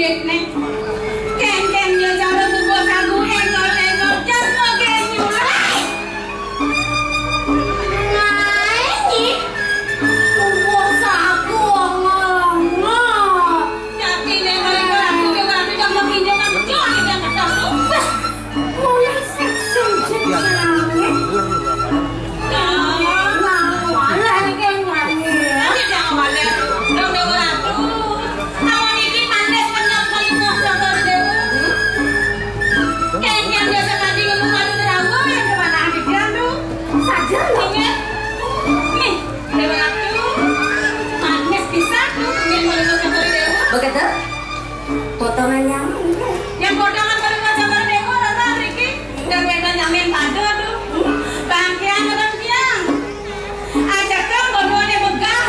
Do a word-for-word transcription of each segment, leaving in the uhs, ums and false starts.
Nek, kén-kén ya cara buka sagu éngkol-éngkol, jan moga nyulai. Nah, ini buka sagu, ngomong. Tapi nek éngkol-éngkol aku ya, aku ya mau pinjam, aku jual, ya, nggak tahu. Wah, mulai seksi jenengnya. Nah, malah iki nyanyi. Ayo, jangan malah. Dong, Dewa Ratu. Kamu niki manis, kenyal, kali mau coba, Dewa. Kayaknya biasa tadi ngomong malu derawa, yang kemana adik dia tuh? Saja loh. Ini. Nih, Dewa Ratu. Manis bisa tuh, yang mau coba, Dewa. Begitu? Potongan nyamuk. Yang potongan baru baca baru demo, Rara, Riki. Dan wédon nyamin padu, aduh. Bangkiang, orang tiang. Aja kau bodohnya pegang.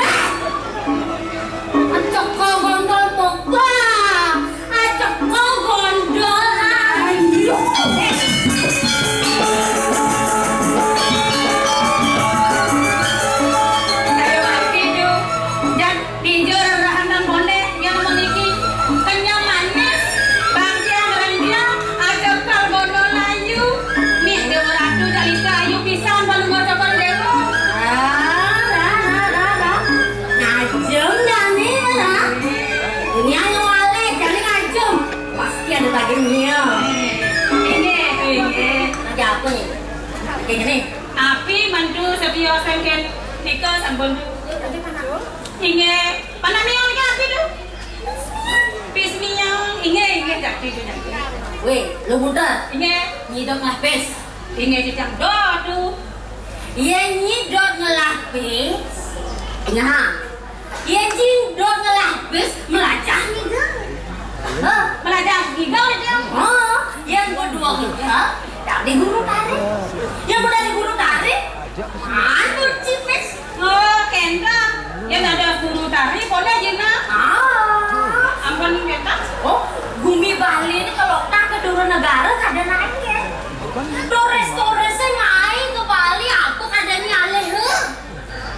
Aja kau gondol pegang. Aja kau gondol. Ayo. Ayo, Riki, yuk. Jan Pinjur rahanan boneh yang memiliki kenyam manis, bangkiang renggiang, ada kalbono layu. Nih, Dewa Ratu Jalika ayu pisan, baru mau coba Dewa. Ah, ah, ah, ah, ah. Ngajeng ya nih, ya. Ini yang ngawalé, jadi ngajeng. Pasti ada bagiannya. Ini, ini. Lagi apa nih? Kayak gini. Api mantu setia sengken nika sampun. Inggih. Panamian iki api tuh. Pis miang. Inggih, inggih, Cak Tidu, Cak Tidu. Wéh, lu muter. Inggih. Nyidok ngelah pis. Inggih, Cicang. Doh, tuh. Iya, nyidok ngelah pis. Nah, iya, nyidok ngelah pis, melajah nih, Gang. Hah? Melajah gigal itu ya? Oh, yang kedua gigal, dari guru tari. Yang udah di guru tari, manut cipis. Oh, kendang. Yang ada guru tari, boleh aja, nah. Ah. Ampun, kendang. Oh, bumi Bali ini kalau tak ke Duru Negara, kada naik ya. Turis-turisnya main ke Bali, aku kada nyalih, heh.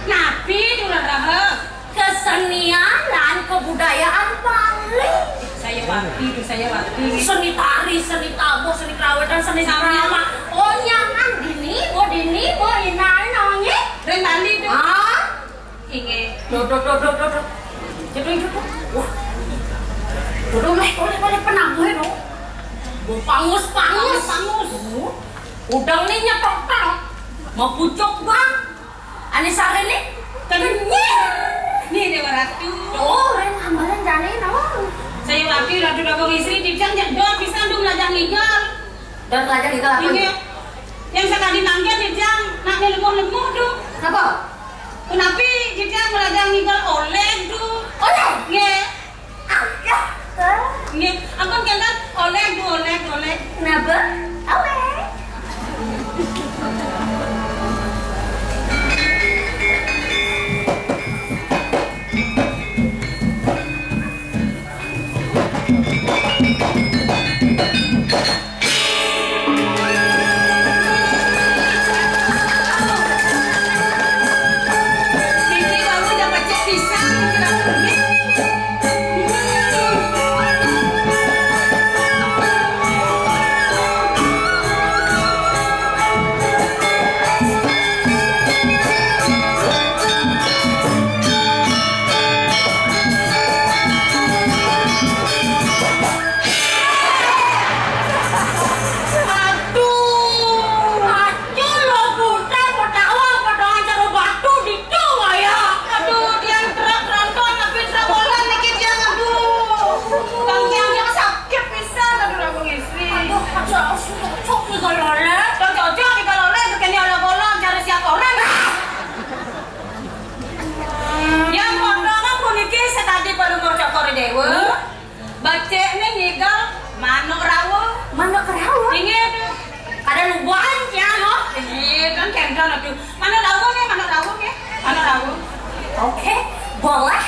Napi, Duru Negara? Kesenian dan kebudayaan Bali. Saya wakti itu, saya wakti. Seni tari, seni tabuh, seni kerawitan, seni drama. Oh, nyaman dini, oh dini, oh inan, oh nyi. Ring Bali itu. Ah? Inggih. Duh, duh, duh, duh, duh, duh. Jatuh, jatuh. Wah. Duh, duh, leh, oleh, oleh penabuh itu. Pangus, pangus. Pangus. Udang nih nyetok tang. Mau pucuk bang. Ane sare nih kenyir. Nih, Dewa Ratu. Oh, ren ambalan jane no. Saya wakil Ratu Dagong Istri, Dijang nyedot pisan dong lajang igal. Dan lajang igal apa? Iya. Yang sekali mangga Dijang nak lemuh-lemuh tuh. Apa? Kenapi Dijang melajang igal oleh tuh. Oleh? Nggih. Agak. Nggih, ampun kenten, oleh, Bu, oleh, oleh. Napa? Oleh. Aduh. Aduh, lo buta, pedawa, pedawa, cara batu, ditu, ya. Aduh, dia truk tronton, tapi truk bolan, niki dia, aduh. Kaki yang sakit pisan, aduh, Ratu Istri. Aduh, aduh, aduh, cocok nih kalau oleh. Cocok nih kalau oleh, begini oleh bolan, cari siap orang. Yang potongan puniki sekadi pada mau cokor dewa. Becik nih ngigal manuk rawuh. Manuk rawuh? Inggih, tuh. Kada lubuhan ya, no? Inggih, kan kendang, aduh. Manuk rawuh nih, manuk rawuh nih. Manuk rawuh. Oke, boleh.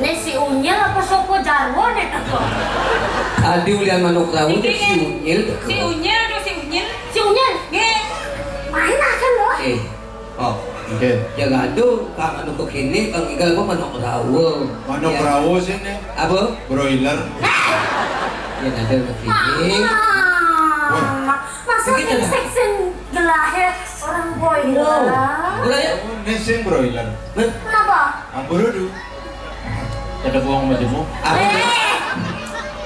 Né si Unyil apa sapa jarwa né teko? Adi ulian manuk rawuh, si Unyil teko. Si Unyil, aduh, si Unyil. Si Unyil? Nggih. Main aja lho. Eh. Oh. Nggih. Ya aduh, Kang anu begini, Kang Igal apa manuk rawuh. Manuk rawuh sini. Apa? Broiler. Ya ada begini. Mama. Wah. Masa sing sing gelahé orang broiler? Ora ya? Oh, ini sing broiler. Kenapa? Ampun dulu. Kada bohong sama jemu. Apa? Eh.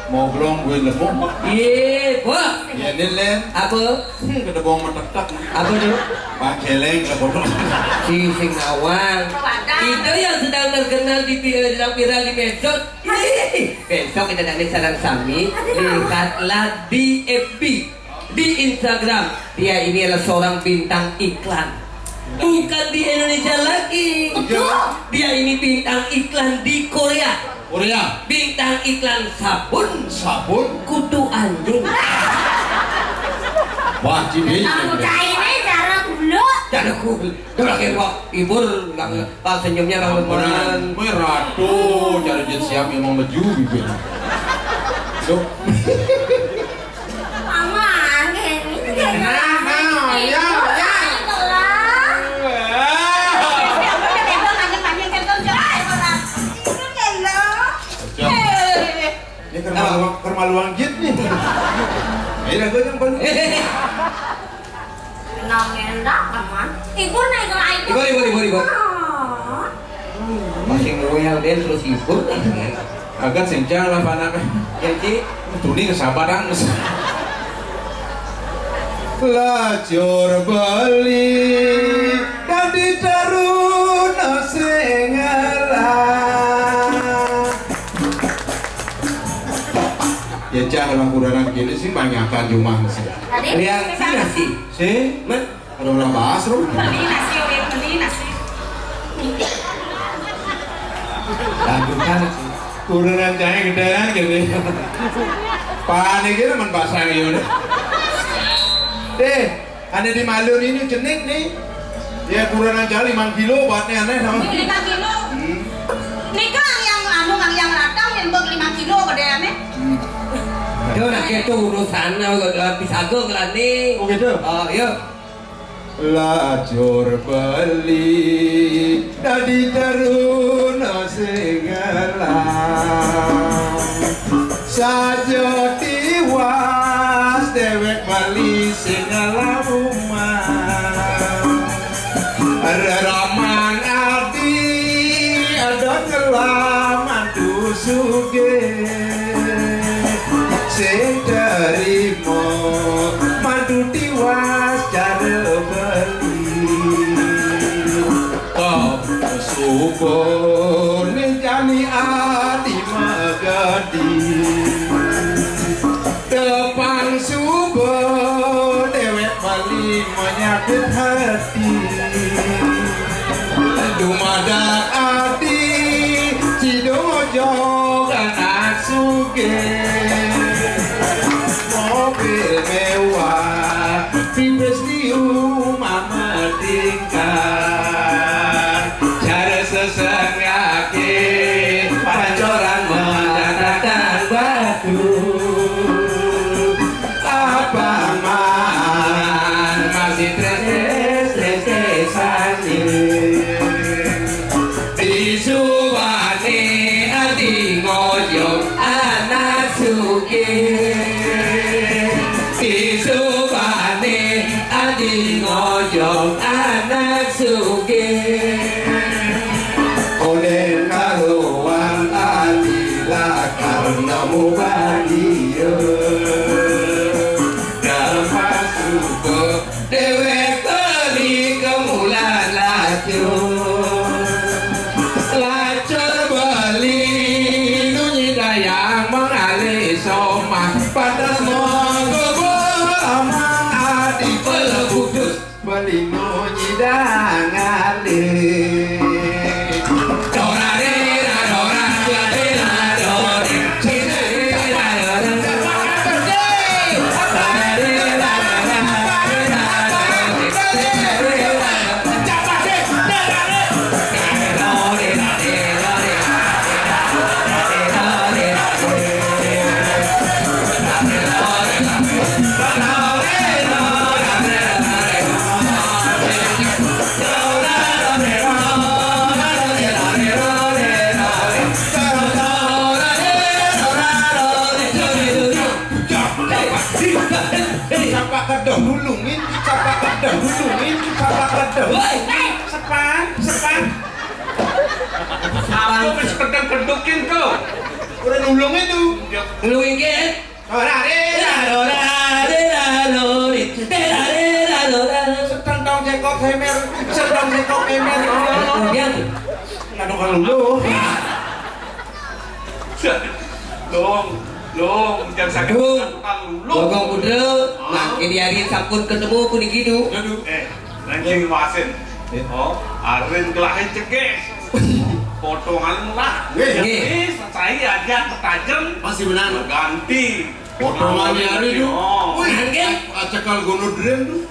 Mau belum gue lemu. Iya, wah. Ya ini Len. Apa? Hmm, kada bohong metekak. Apa tuh? Pak Geleng, kada bohong. Si sing nawang. Itu yang sedang terkenal di pi- sedang viral di medsos. Ih, besok kita dari sareng sami lihatlah di F B, di Instagram. Dia ini adalah seorang bintang iklan. Bukan di Indonesia lagi. Iya. Dia ini bintang iklan di Korea. Korea. Bintang iklan sabun. Sabun. Kutu anjing. Wah, cibin. Kamu cairnya cara dulu. Cara dulu. Kalau kayak gua, ibu, Kang, Pak, senyumnya Kang Lukman. Merah tuh, cara dia siap emang baju bibir. Tuh. Aman, ini. Nah, nah, ya, ya. Ini kermaluang, kermaluang jit nih. Ayo, gue yang balik. Nang endak, aman. Ibu naik ke air. Ibu, ibu, ibu, ibu. Oh. Masih ngoyal deh terus ibu. Agak sencang lah panaknya. Jadi, tuni kesabaran. Lacur beli dadi taruna sing ngelah. Ya, jangan kurang gini sih, banyakan cuma sih. Tadi Lihat sih, nasi. Sih? Met, ada orang bahas, Rom. Beli nasi, Win, beli nasi. Lanjutkan. Kurangan cahaya gedean gitu. Panik gitu, men, pasang gitu. Deh, ada di Malun ini jenik nih. Ya, kurangan cahaya lima kilo, buatnya aneh, sama. Lima kilo. Hmm. Nika yang anu, yang, yang ratang, yang bag lima kilo, gedeannya. Hmm. Yo, nak itu urusan, nah, pisago kelani. Oh, gitu? Oh, iya. Lacur beli dadi teruna sing ngelah. Saja tiwas dewek beli sing ngelah rumah. Reraman adi ada ngelah mantu sugih. Sing terima mantu tiwas cara beli. Kok subuh ni jani adi magadi. Depan subuh dewek bali menyakit hati. Dumadak adi, si dojo anak sugih. Mobil mewah, pipis liu mama tingkah. Cara sesengake, pancoran mendatangkan batu. Apa man masih tres-tres-tresan. Disubane adi ngojok anak sugih. Disubane adi ngojok anak sugih. Oleh karuan adi lakar nemu badia. Dapat suka dewek beli kemulan lacur. Lacur beli nunyi dayang mengalih somah. Pantas monggo amang adi pelebudus. Beli nunyi dangalih. Woi, sepan, sepan. Aku wis kedek-kedekin tuh. Udah nulungin tuh. Nulungin. Ora re, ora, ora, re, ra, ro, re, re, ra, re, ra, ro, ra. Setentong jengkok hemer, setentong jengkok hemer. Iya tuh. Nggak ada kalau lu. Dong, dong, jangan sakit. Dong. Tukang lulu. Gogong Putra, makin diariin sampun ketemu ku niki, Du. Aduh, eh, lanjing wasin. Oh, arin kelahi ceges. Potongan lah. Nggih. Nggih. Ini saya aja ketajem. Masih benar. Ganti. Potongan ya hari itu. Oh. Wih, nggih. Acakal gono dren tuh.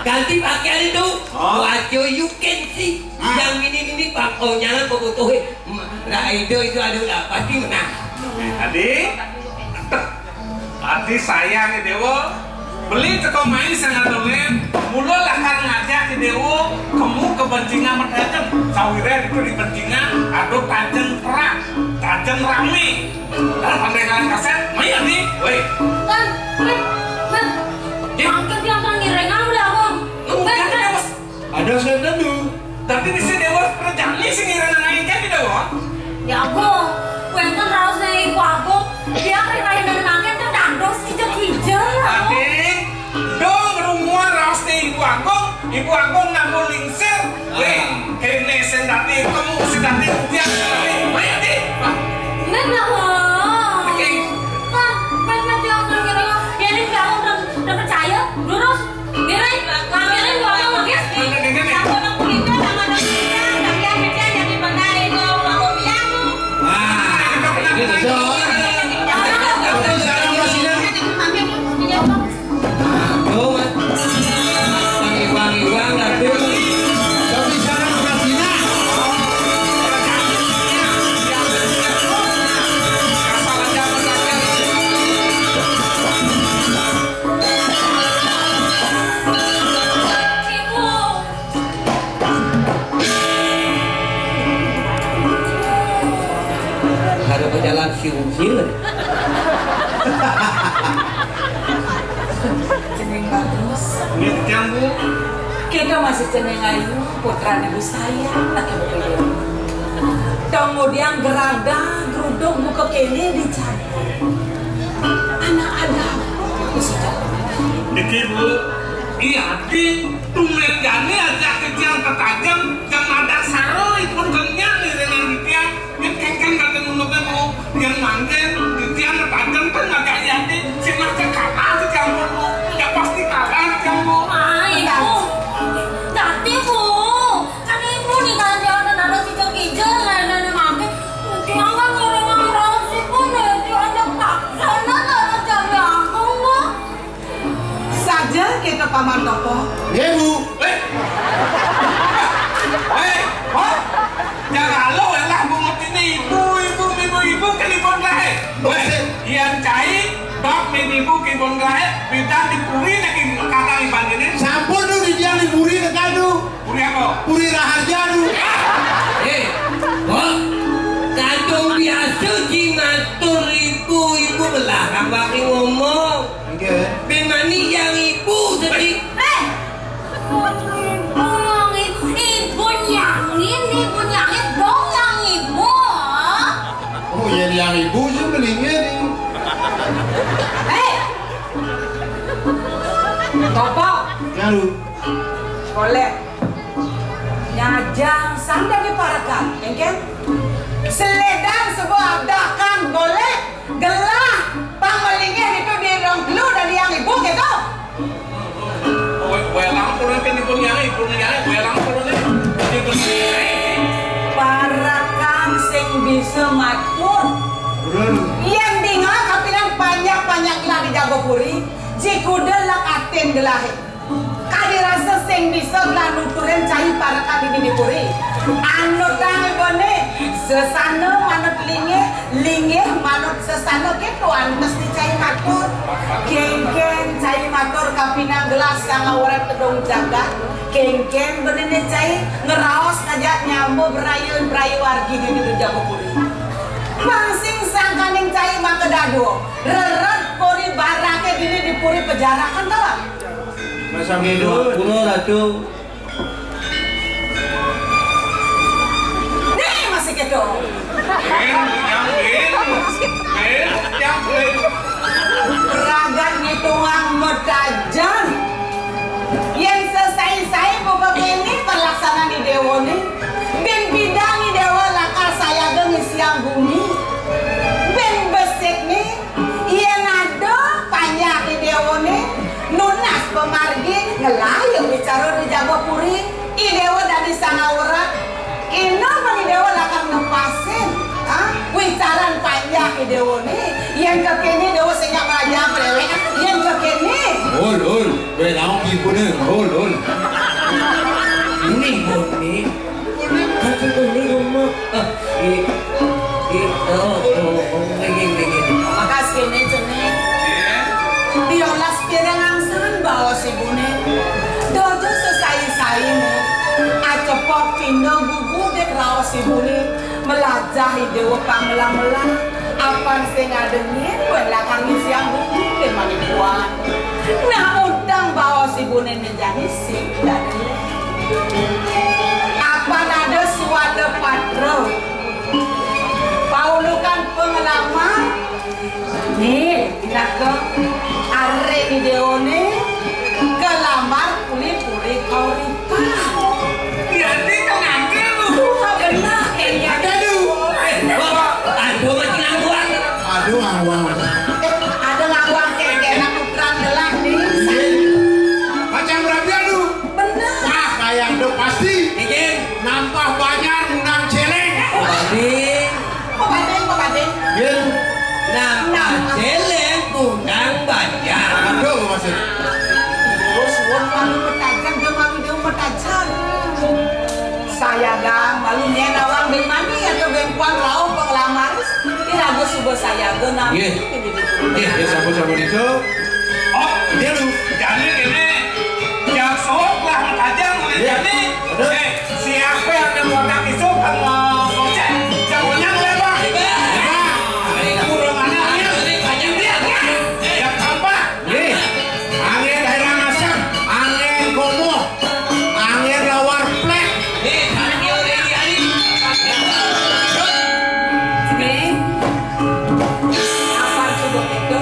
Ganti pakaian itu. Oh. Wajo you can see. Ah. Yang ini, ini, Bang, oh, jangan kau butuhin. Nah, itu, itu, aduh, lah, pasti menang. Adi, adi sayang ya, Dewa. Beli teko main sangat dolen. Mula lakar ngajak ke Dewa, kamu kebencingan matajem. Sawiran itu di bencingan, aduh, tajem terang, tajem rame. Dan pandai kalian kasar, main nih, woi. Kan, kan, kan. Ya. Angkat yang terang ngiring, aku udah, aku. Lu Ben, udah, Ben. Ada setan tuh. Tapi bisa Dewa kerjanya sih ngiring anak ikan di Dewa. Ya, aku. Wenten raos nih, Ibu Agung. Dia kering-kering dari makan tuh dados kijel-kijel. Tapi, dong rumah raos nih Ibu Agung. Ibu Agung namun lingsir. Weh, kene sing dadi temu, sing dadi ujian, sing dadi. Ayo, Di. Wah. Bener lah, Wong. Oke. Kan, kan, kan, dia ngomong gini, ya, ini nggak, udah, udah percaya, lurus. Ngiring, ngiring, ngomong, nggih. Aku nang kulitnya sama nang kulitnya, tapi yang kerja jadi pernah itu, aku bilang. Wah, ini cocok. Tapi sekarang masih ada. Tuh, Mas. Wangi-wangi uang, tapi. Tapi sekarang masih ada. Ada berjalan si Ucil. Jeneng bagus. Nggih, titiang, Bu. Kita masih jeneng ayu, putra ibu saya, tak ibu. Kemudian gerada, geruduk, buka kene dicari. Anak ada apa? Niki, Bu, iya, Ki, tumben gani aja kejang ketajem, jang madak saro ipun kenyang iringan titiang, yang kengkeng kata nunduknya, Bu, yang mangkin, titiang ketajem kan ngajak Yati, sing ngajak kalah titiang, Bu, ya pasti kalah titiang, Bu. Ah, Ibu. Dadi, Bu. Kan ibu nih kan dia ada naro situ kijel, nggak ada yang makan. Dia kan orang yang merasa pun dia ada paksa, nggak ada cari aku, Bu. Saja kita Paman Topo. Nggih, Bu. Eh. Eh, hah? Jangan lo ya lah, Bu, ngerti ini ibu, ibu, ibu, ibu, kan ibu lahir. Weh, yang cai, bab ibu, ibu, lahir, bidang di puri, lagi kakak iban ini. Sampun tuh, di tiang di puri, tekan tuh. Puri apa? Puri Raharja, tuh. Eh, kok? Kadung biasa ki matur ibu, ibu belah, apa ki ngomong? Nggih. Bimani yang ibu sedih. Eh, ibu yang ibu, ibu nyangin, ibu nyangin, dong yang ibu. Oh, ya yang ibu sih melingin. Eh, Topo. Ya, lu. Boleh. Nyajang sanda diparekan, engken? Seledang sebuah abdakan, boleh. Gelah, pang melingin itu di rong telu dari yang ibu gitu. Welang turun kan ibu nyai, ibu nyai, welang turun kan ibu nyai. Parekan sing bisa matur. Yang dengar kapilan banyak-banyak gelah di Jagopuri, jikuda lekatin gelah. Kadi rasa sing bisa gelah nuturin cai parekan di Dini Puri. Anut tang ibone, sesana manut linggih, linggih manut sesana, gitu antes di cai matur. Kengken cai matur kapinang gelah sanga orang tedung jagat. Kengken benene cai ngeraos kajak nyambo berayu-berayu wargi di Dini Jagopuri. Pangsing sangkaning cai maka dadua, reret puri barake dini di puri pejarakan tawang. Masang hidup. Dua puluh, Ratu. Sang awrat, kéné mani Déwa lakar nepasin, ha? Wicaran panjang Déwa né, yén kékéné Déwa sing nyak mlajah bréwék, yén kékéné. Ul, ul, wé naon ibuné, ul, ul. Ini, Bu, ini. Kan itu ini rumah. Eh, i, i, oh, oh, oh, ini, ini, ini. Makas kéné, Cené. Diolas piring angsan baos ibuné. Dodo sesai-sainé. Acepok pinda gugu dek raos ibuné. Melajah ide wekang melang-melang. Apan sing ada nyén, wé lakar ngisiang gugu dek manikuan. Nah, udang baos ibuné né jani sing dadi. Apan ada suwada patra. Paundukan penglamar. Né, pinaka aré ni Déwa né, kelamar uli puri kauripan. Berarti kan angkel lu. Tuh, benar, kayaknya. Aduh. Eh, Bapak, aduh, masih ngangguan. Aduh, ngangguan. Eh, ada ngangguan, kayak enak puteran gelah nih. Iya. Macam berapa, aduh? Bener. Wah, kayak ada pasti. Iya. Nampah banjar ngundang céléng. Pabanding. Pabanding, pabanding. Iya. Nampah céléng ngundang banjar. Aduh, maksud. Terus, suwun malu metajan, dia malu dia metajan. Sayaga, malu nyén awang bén mani atau bén kuang rauh penglamar. Iraga suba sayaga nami. Nggih. Nggih, nggih, sampun, sampun nika. Oh, iya, lu. Jani kéné. Yang sok lah, tajam, boleh jani. Betul. Eh, siapa yang ada warna hijau kan mau ngoceh? Yang punya boleh, Bang? Iya. Kurang anak, ya. Yang keempat. Nggih. Angin daerah Ngasem, angin kumuh, angin lawar plek. Nggih. Apa coba itu?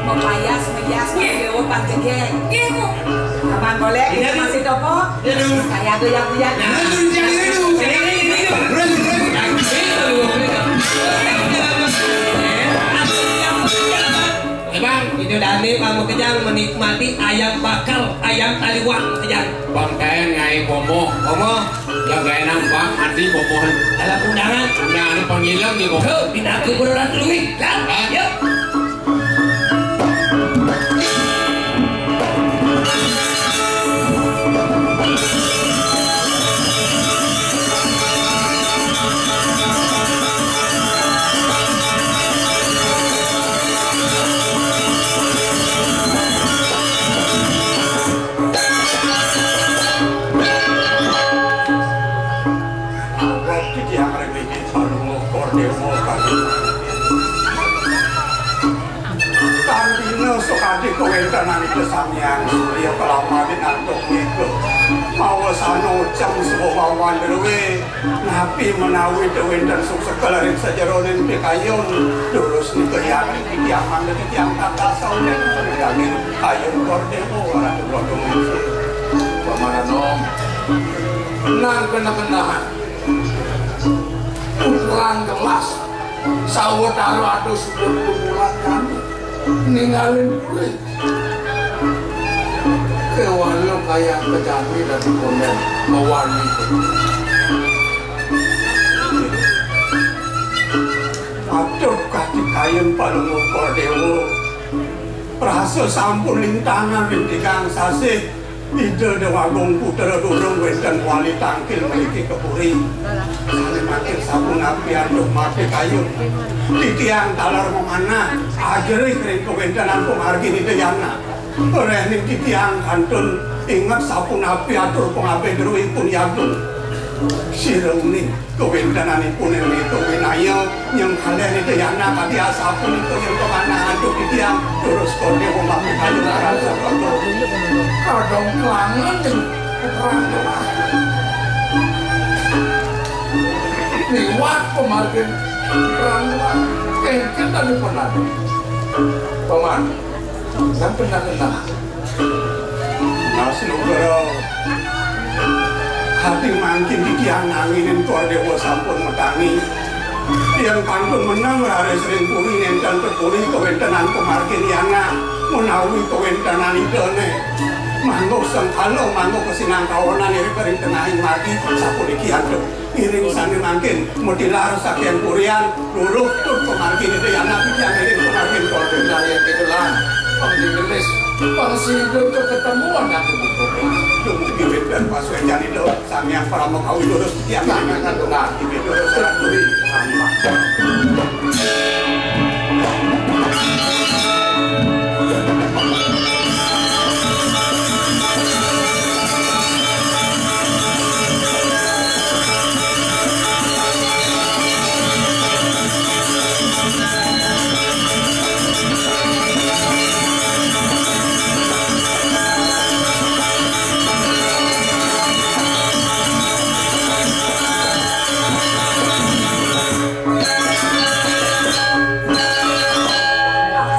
Mempayas, meyas, menggewa, panjegek. Nggih, Bu. Abang golek, ini masih toko. Iya, dulu. Saya tuh yang punya. Nah, dulu, jangan dulu. Dulu, dulu, dulu. Bang, itu Dani, Bang, makejang menikmati ayam bakar, ayam taliwang, makejang. Bang Taén nyai bomoh. Bomoh. Yang gak enak, Bang, nanti bomohan. Dalam undangan. Undangan panggilan nih, bomoh. Tuh, pindah ke beneran dulu, ih. Lah, yuk. Titiang ring Palungguh Kordéwa kami. Tan dina sakadi kawéntenan Ida Sang Hyang Surya kalamar ring antuk nika. Mawasana uceng saha wawan druwé, napi menawi wénten suksekel ring sajeroning pikayun, durus nika yatri titiang mangda titiang tatas sauning ring daging kayun Kordéwa Ratu Blodong Wangsit. Paman Anom, nang keneh-kenehan. Kurang jelas. Sawetara ada sudah kumulakan ningalin puri. Kéwala kayang kejami dan konden mawani. Aduh, kati kayun Palungguh Kordéwa. Rasa sampun lintangan ring tigang sasih. Ida Déwagung Putra durung wénten wali tangkil mriki ka puri. Sané mangkin sapunapi antuk mapikayun. Titiang taler mamanah ajerih ring kawéntenan pamargin Ida Yana. Réhning titiang kantun inget sapunapi atur pangabih druwipun Yagung. Sira uning. Kawéntenanipun ing Nita Winaya nyengkalih Nita Yana kadi asapunika yen kamanah antuk titiang durus Kordéwa mapikayun marang Sabada. Kadang kelangan ing putra. Liwat pamargin putra. Kéngkén tadi penan. Paman, sampun kenal. Nah, Sri Nugraha. Ati mangkin titiang nanginin Kordéwa sampun matangi. Yén kantun meneng raris ring puri nénten tepuri kawéntenan pamargin Yana menawi kawéntenan idané. Manggo sengkala, manggo kasinangkawanan iri karing tengahing margi, sapuniki antuk. Iring sane mangkin, mutilar saking purian, luruh tur pamargin Ida Hyang Anak titiang iring pamargin Kodim. Nah, yen gitu lah, Pang Gelis, pang sida ketemuan aku butuh. Dumugi wit dan pasuecan Ida Sang Hyang Parama Kawidura titiang. Nah, nah, nah, nah. Iwidura sarat turi.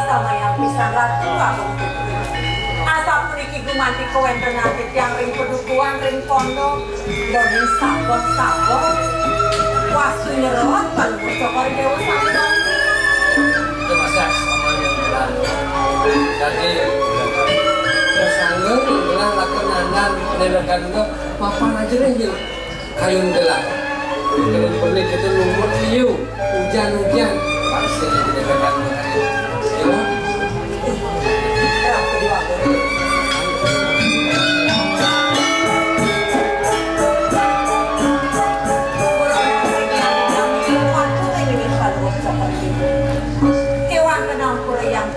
Samayang pisan Ratu Agung Putri. Asapuniki gumanti kawentenan titiang ring padukuhan ring pondok, dongeng sabot-sabot. Wastu nyerot Palungguh Cokor Dewa sami. Itu masa samayang lalu. Jadi, kesanggung bilang lakon nandan, nelekan ke papan aja deh, Jil. Kayun gelah. Kalau perlu kita lumut liu, hujan-hujan, pasti kita datang ke kayun. Ya. Kewan kenang pura yang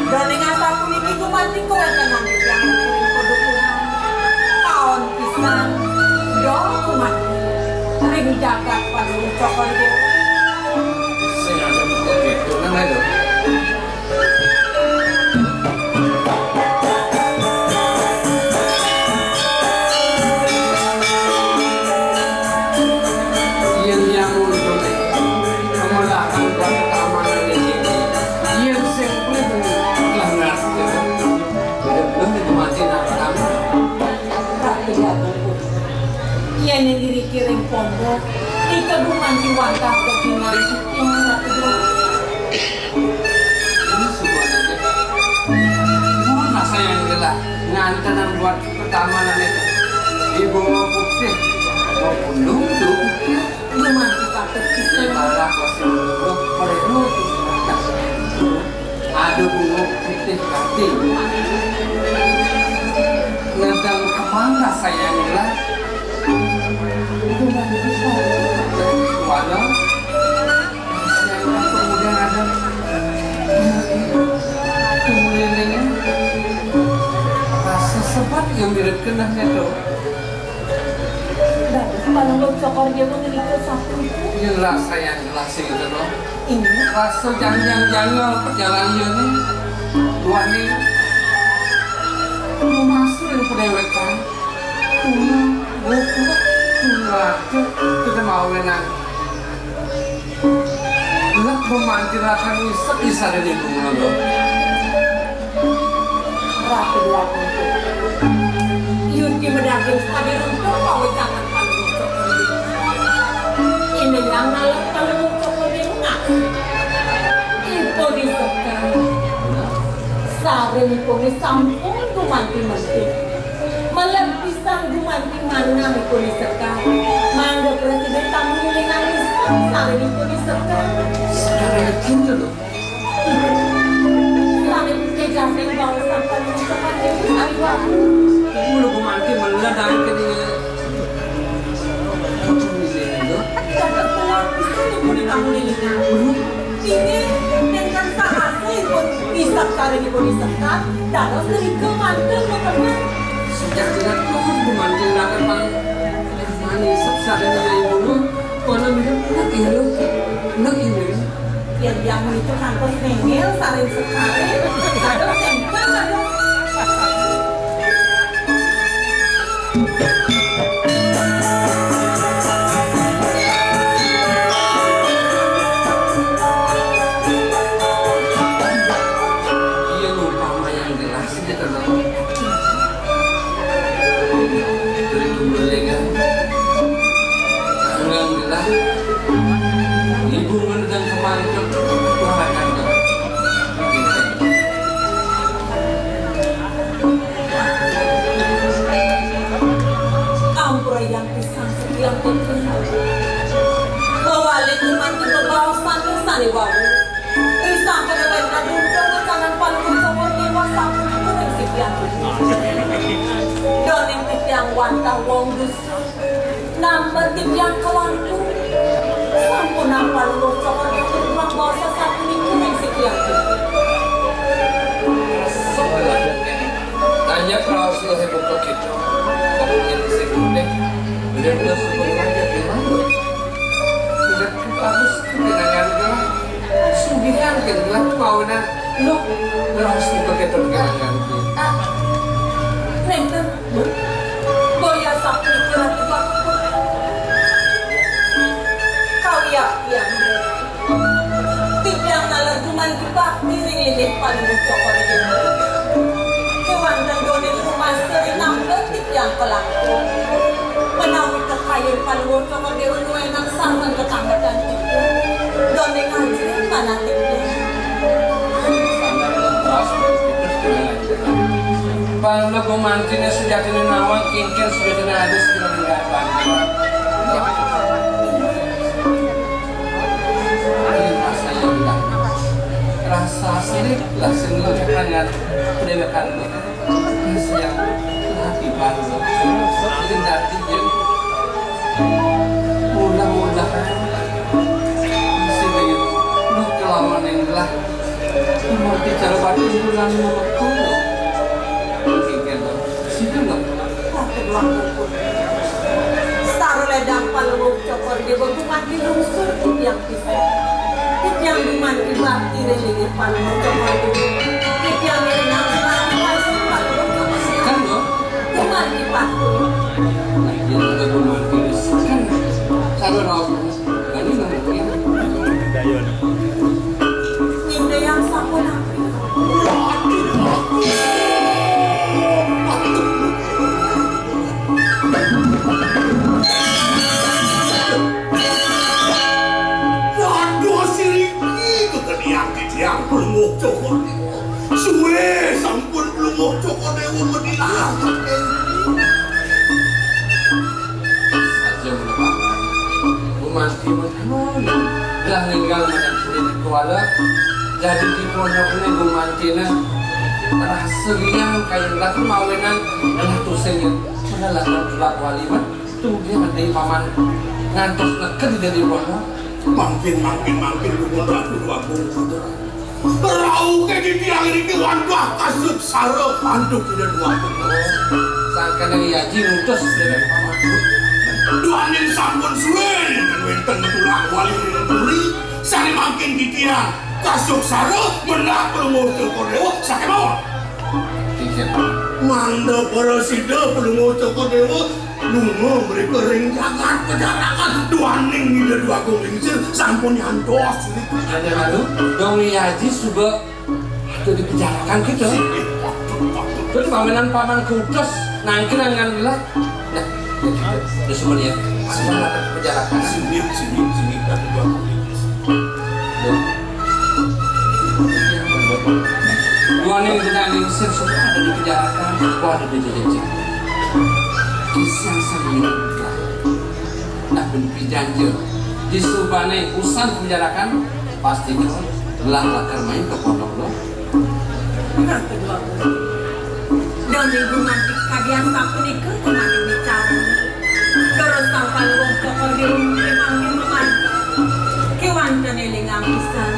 Daning asapuniki gumanti kawentenan titiang ring padukuhan. Kaon pisan, ya gumanti ring jagat Palungguh Cokor Dewa. Sing ada buku gitu, nang ada. Yen yang untuk pemelahan buat keamanan ini, yen sing kulit lengar, ya. Belum, belum itu mati nak pertama. Ratu Jagung Putri. Yen ing diri kiring pondok, nika gumanti wantah ketinggal suking Ratu Jagung. Ini semuanya. Mana saya yang gelah ngantenan buat pertama nanti. Di bawah putih, mau pundung tuh putih. Gumanti patut pisan. Ibarat masih perlu. Ada bunga putih hati. Ngedang kemana sayang lah? Itu mah bisa. Walau sayang kemudian ada kemudian ini rasa sebat yang mirip kenahnya tuh. Dados Palungguh Cokor Dewa ngenika sapunika. Yen rasa yang jelas sing itu, no. Ini. Rasa janjang-janjang perjalanan ini. Wani. Rumah sering pendewekan. Tuna, buku, tuna laki, kita mau menang. Lek gumanti lakar ngisep isane ning kula, lho. Ratu Dwagung. Yudi medaging padi runtuh pawecangan Palungguh Cokor. Ini yang ngalek Palungguh Cokor di rumah. Ipun isekan. Saring ipun sampun gumanti mesti. Melebih Sang gumanti manah ipun isekan. Mangga prasida tamu ngilingan isekan, saring ipun isekan. Saking yakin to, lho. Saking tegasing bau sampan isekan ipun sariwatu. Mula gumanti meledak kene. Dapat pulang isekan ipun tamu ngilingan. Inggih, ingkang sarasa ipun isep sareng ipun isekan, dados ngrika manten boten. Sejak jelas pun gumanti lakar pang manis sareng ibu. Kono mirip nek ilu, nek ilu. Yen yang itu kantos nengil sareng sekare, dados sengkel, dados. Iya, umpama yang jelas gitu loh. Dari kebelingan. Tanggang jelas. Ibu ngendang kemantep. Wah, kandang. Gitu. Yang penting, mawali kuman di bebaosan sané wau. Ing sampun wénten undang kanan Palungguh Cokor Déwa sampun kuring sikian. Doning titiang wantah wong dusun, nampa titiang kelangkung. Sampun Palungguh Cokor Déwa mabaosan sampun kuring sikian. Tanya kalau sudah buka kita, kalau ini sing unik, udah udah suka aja gimana? Udah bagus, kenangan gelah, sugihan kan gelah, pawenan lo ngerasa buka kita kenangan. Ah, nénten, boya sapunika Ratu Bakul. Kau ya, ya. Titiang naler gumanti bakti ring inggih Palungguh Cokor Déwa. Kéwanten doning rumasa rinampa titiang kalangkung. Menawi kekayun Palungguh Cokor Déwa nuénang sareng tetanggetan titiang. Doning ajrih manah titiang. Palungguh mantiné sujatiné nawang, kénkén sujatiné adus, kira menggapan. Ayo, rasa yang hilang. Rasa asli, lah, sing lo jangan padéwékan lo. Rasa yang hati baru. Ini dadi yang mudah-mudahan sing lo kelawan yang lah. Mau bicara batu bulan mau. Mungkin kan, lo. Sini lo. Sareng ledang Palungguh Cokor Déwa gumanti lungsur titiang pisan. Titiang gumanti bakti ring inggih Palungguh Cokor Déwa. Titiang ngiring Palungguh Cokor Déwa. Kan lo? Gumanti patuh. Nah, dia juga gumanti. Kan kalau raos ini namanya. Dayon. Nyindayang sampun. Dados siriki kekediang titiang Palungguh Cokor Déwa. Suwé sampun Palungguh Cokor Déwa madilah. Saja mula paman. Gumanti mengkon. Lah ninggal madan kulit kuala. Jadi di pondokné gumantiné rasa liang kayun ratu mawinan adalah tusing. Padahal tulak wali mah. Tuh dia ngerti paman ngantos neked di pondok. Mangkin, mangkin, mangkin, Gusti Ratu Déwa Agung. Rauh ké titiang niki wantah kasuksara antuk Ida Déwa Agung. Sangkané Yaji ngutus dhéwék paman. Duaning sampun suwé nénten wénten tulak wali ring puri, sané mangkin titiang kasuksara mendak Palungguh Cokor Déwa sakémawon. Mangda prasida Palungguh Cokor Déwa lunga mrika ring jagat pajarakan duaning Ida Déwa Agung Lingsir sampun nyantos niki. Ada lalu, dong Yaji suba ada di pajarakan kita. Terus paminan paman kutus nangkin angan gila. Nah, ya gitu. Terus kemudian semangat pajarakan. Sini, sini, sini, Ida Déwa Agung Lingsir. Duaning jeneng Lingsir suba ada di pajarakan, ada di jejeg. Kisah sami. Nah, ben pidan ja. Disubané usan pajarakan, pasti lah lakar main ka pondok lo. Ratu Déwa Agung. Dong minggu mantik kadian sapunika kemana bicara. Terus sampan wong Cokor Déwa memang memang. Kéwanten élingang pisan.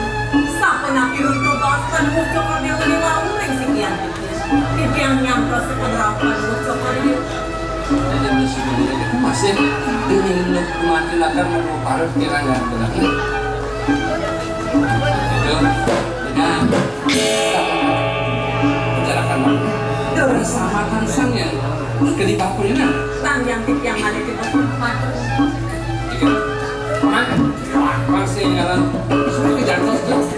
Sapunapi ratu baos Palungguh Cokor Déwa wau ring sikian. Titiang nyangkos penerapan Cokor Déwa. Jadi, masih ini lu mati lakar mau parut kira nggak benar. Itu, dengan penjarakan. Terus sama tansang yang kedipakul ini. Tang yang titiang ada di tempat. Iya. Mana? Masih jalan. Sudah kejatuh tuh.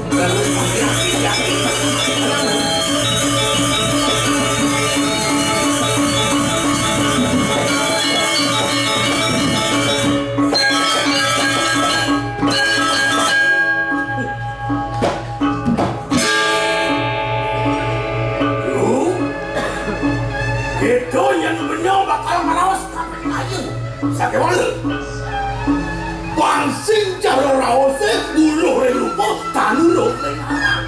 Lu, kita yang benar bakal merawas sampai akhir. Saké Pang sing cara raosé, uluh ring rupa, tanuluh ring aran.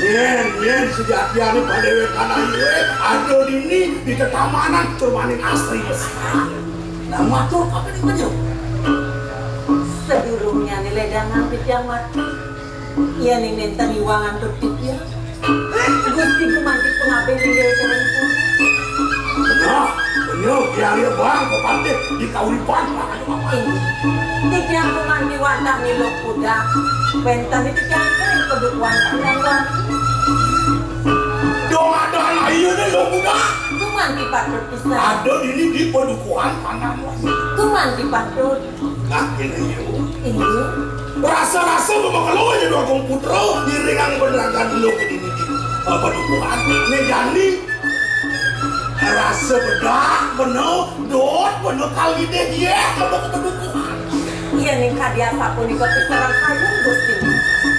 Yén, yén sejatiané padéwékan ayuné, ada dini di tetamanan tur maning asri besar. Nah, matur kapining benyuk. Sadurungnyané lédangan titiang mati. Yéning nénten iwang antuk titiang, Gusti gumanti pangabih linggih ring puri. Nah, bener, Hyang Hyang Bang, pepatih di Kauripan, Pak. Inggih. Titiang gumanti wantah milu kudang. Wénten titiang ring padukuhan kudang wantah. Dong ada ayu dé lo kudang. Gumanti patut pisan. Ada dini di padukuhan tanah. Gumanti patut. Nah, kéné ya. Inggih. Rasa-rasa makelo ya Dwagung Putra, ngiringang benerangan lo ke dini di, eh, padukuhan. Né jani rasa bedak, bener, dot, bener kali deh, ya, kalau ke padukuhan. Yéning kadi asapunika pisanan kayun, Gusti.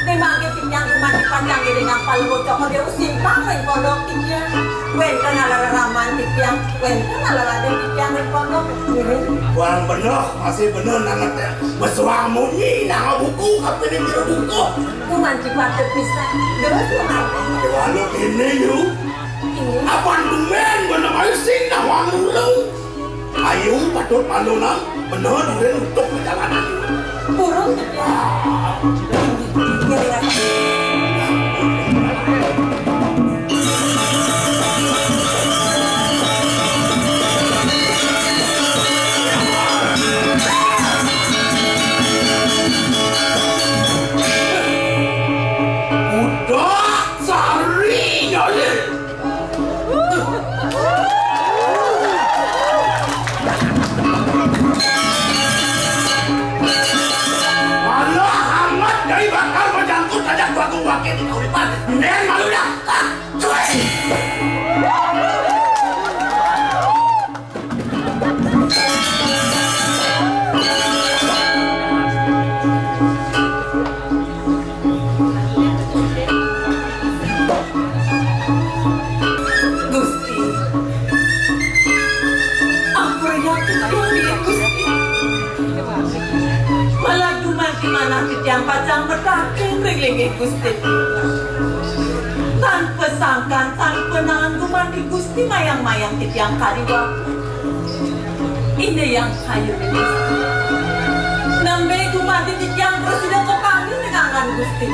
Né mangkin titiang gumanti pacang ngiringang Palungguh Cokor Dewa Simpang ring pondok titiang. Wénten ala reraman titiang, wénten ala raden titiang ring pondok. Inggih. Kurang bener, masih bener nanget ya. Besuang munyi, nang buku, kapining buku. Gumanti patut pisan. Terus, Gumanti. Walau ini, yu. Inggih. Apan tumbén bener ayu sing nawang dulu. Ayu patut manunang, bener durin untuk perjalanan. Burung gedé. Inggih, inggih. Udah sari nyali. Malah amat dari bakal menjangkut aja Dwagung Waké di Kauripan. Nén malu dah. Ah, cuy. Gusti, ampura titiang bilih Gusti. Malah dumadak manah titiang pacang mataken ring linggih Gusti. Tanpa sangkan, tanpa naen dumadak Gusti mayang-mayang titiang kari waktu. Inggih Hyang Kayun Gusti. Nembé gumanti titiang prasida kapanggih ring anggan Gusti.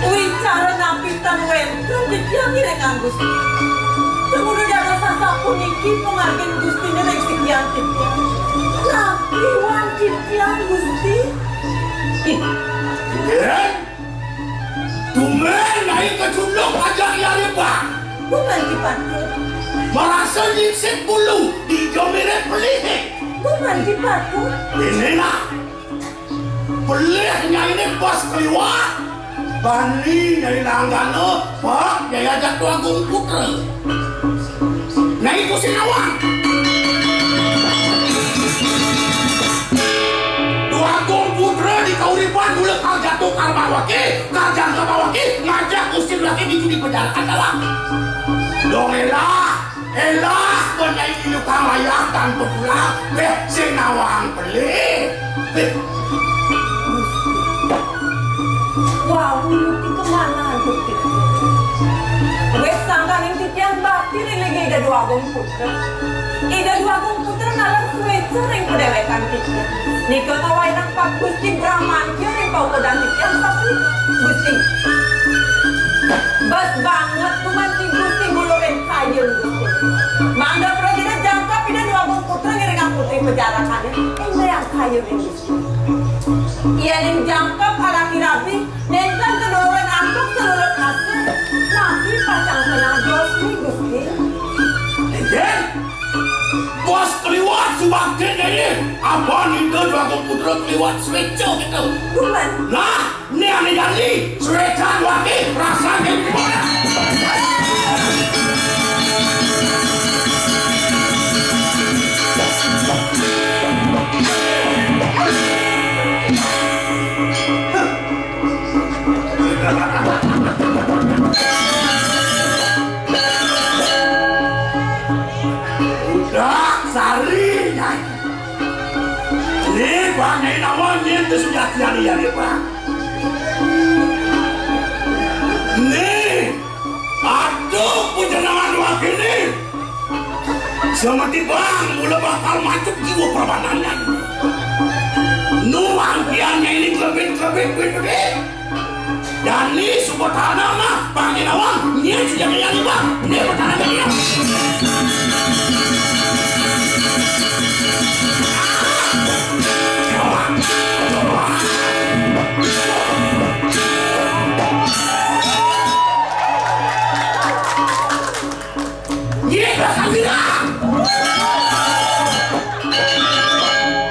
Wicara napi tan wénten titiang ngiringang Gusti. Tumuli dados sasapuniki pamargin Gustiné ring sikian titiang. Napi wan titiang Gusti? Inggih. Tumbén naé kacunduk ajak Hyang Hyang Bang. Gumanti patut. Marasa nyingsing bulu, dija mirib pelihé. Gumanti patut. Ini nah. Pelih nyainé bos kliwat. Bani nyai langgana, pek nyai ajak Dwagung Putra. Nah, iku sing nawang. Dwagung Putra di Kauripan mula kal jatuh karma waké, kal jangka waké, ngajak Gusti Raké di judi penjara adalah. Dong élah, élah, kon nyai ilu kang layah tanpa pulang, béh, sing nawang pelih. Béh. Wau, nuti kemana, nuti? Wis sangkaning titiang bakti ring linggih Ida Dwagung Putra. Ida Dwagung Putra nalar suéca ring padéwékan titiang. Nika kawainang Pak Gusti bramantya ring paukudan titiang sapunika. Gusti. Bas banget gumanti Gusti ngulurin kayun Gusti. Mangda prasida jangkep Ida Dwagung Putra ngiringang putri pajarakané. Inggih kayun Gusti. Yéning jangkep alaki rabi, nénten kanurutin antuk salulut asih. Napi pacang kena dos ni, Gusti? Inggih. Bos kliwat subakti ini. Apa nida Dwagung Putra kliwat suéca kita? Bukan. Nah, né ané jani, suéca duaké, rasané gimana? Udah, sari, Nyai. Bang, nyai nawang nyén téh sujatian iya, Bang. Nih, aduh, panjenengan waké nih. Semeti Bang, mula bakal macet jiwa perbanannya. Nu angkiannya ini kelebit-kelebit, bit-bit. Dani Subotana mah, Bang Nawang, nyén sujatian iya, Bang. Nih, pertahanan dia. Iya, Bang Kambira.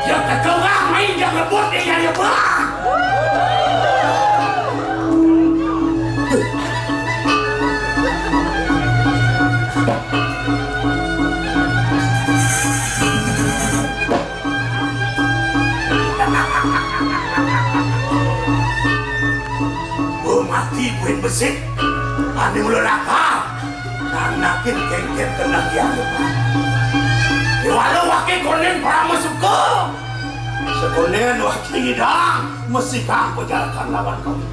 Ya, ketawa, main jangan buat dia nyari apa. Oh, mati buin besik. Ané mula nakal. Nanakin kéngkén kenah dialukan. Diwalo waké kondén pramasuka. Sekondén waké ngidang, mesti kang pajarakan lawan kami.